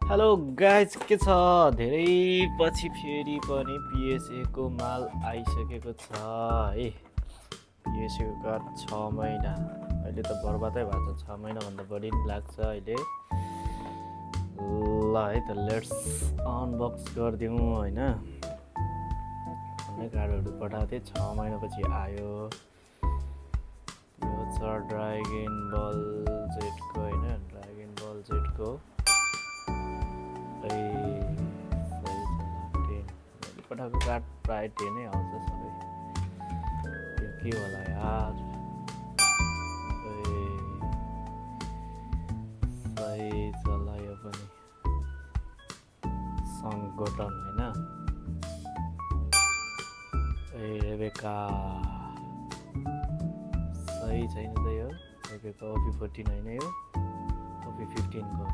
Hello guys के छ धेरै पछि फेरि पनि पिएसएको माल आइसकेको छ है। पिएसएको कार 6 महिना अहिले त बर्बादै भएको छ। 6 महिनाभन्दा बढी नि लाग्छ अहिले। ल है त लेट्स अनबक्स गरिदिउँ होइन। अन्य कार्डहरू पठाएको थिएँ 6 महिनापछि आयो। यो छ ड्रागन बल जेटको होइन, ड्रागन बल जेटको पठाएको कार्ड प्रायः 10 नै आउँछ सबै। यो के होला यार, सही चला यो पनि सङ्गठन होइन। रेबेका सही छैन त यो। रेबेका ओपी 14 होइन, यो ओपी 15 को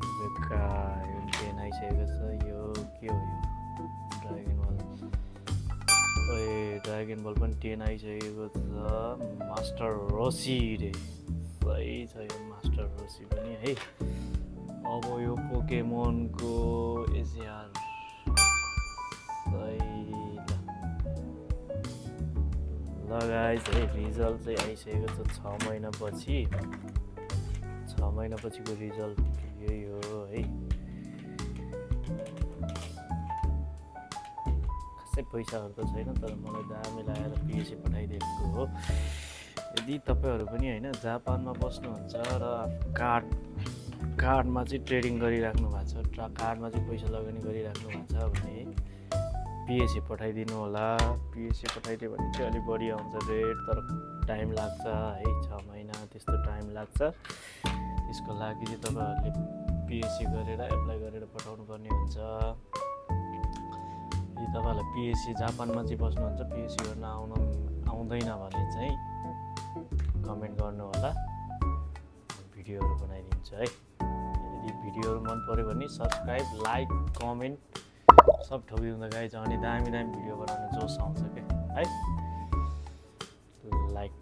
रेबेका। यो 10 आइसकेको छ। यो के हो यो ड्रागन बल। ड्रागन बल पनि 10 आइसकेको छ। मास्टर रोसी रे, सही छ यो मास्टर रोसी पनि है। अब यो पोकेमोनको एसिआर सही। ल गाइस है, रिजल्ट चाहिँ आइसकेको छ 6 महिनापछि। 6 महिनापछिको रिजल्ट यही हो है। पैसाहरू त छैन, तर मलाई दामी लगाएर पिएसए पठाइदिएको हो। यदि तपाईँहरू पनि होइन जापानमा बस्नुहुन्छ र कार्डमा चाहिँ ट्रेडिङ गरिराख्नु भएको छ, कार्डमा चाहिँ पैसा लगानी गरिराख्नु भएको छ भने पिएसए पठाइदिनु होला। पिएसए पठाइदियो भने चाहिँ अलिक बढी आउँछ रेट, तर टाइम लाग्छ है। 6 महिना त्यस्तो टाइम लाग्छ। त्यसको लागि चाहिँ तपाईँहरूले पिएसए गरेर एप्लाई गरेर पठाउनु पर्ने हुन्छ। यदि तपाईँहरूलाई पिएससी जापानमा चाहिँ बस्नुहुन्छ, पिएससी गर्न आउँदैन भने चाहिँ कमेन्ट गर्नु होला, भिडियोहरू बनाइदिन्छु है। यदि भिडियोहरू मन पऱ्यो भने सब्सक्राइब, लाइक, कमेन्ट सब ठोकिदिँदा गाइज अनि दामी भिडियो बनाउन जोस आउँछ क्या है। लाइक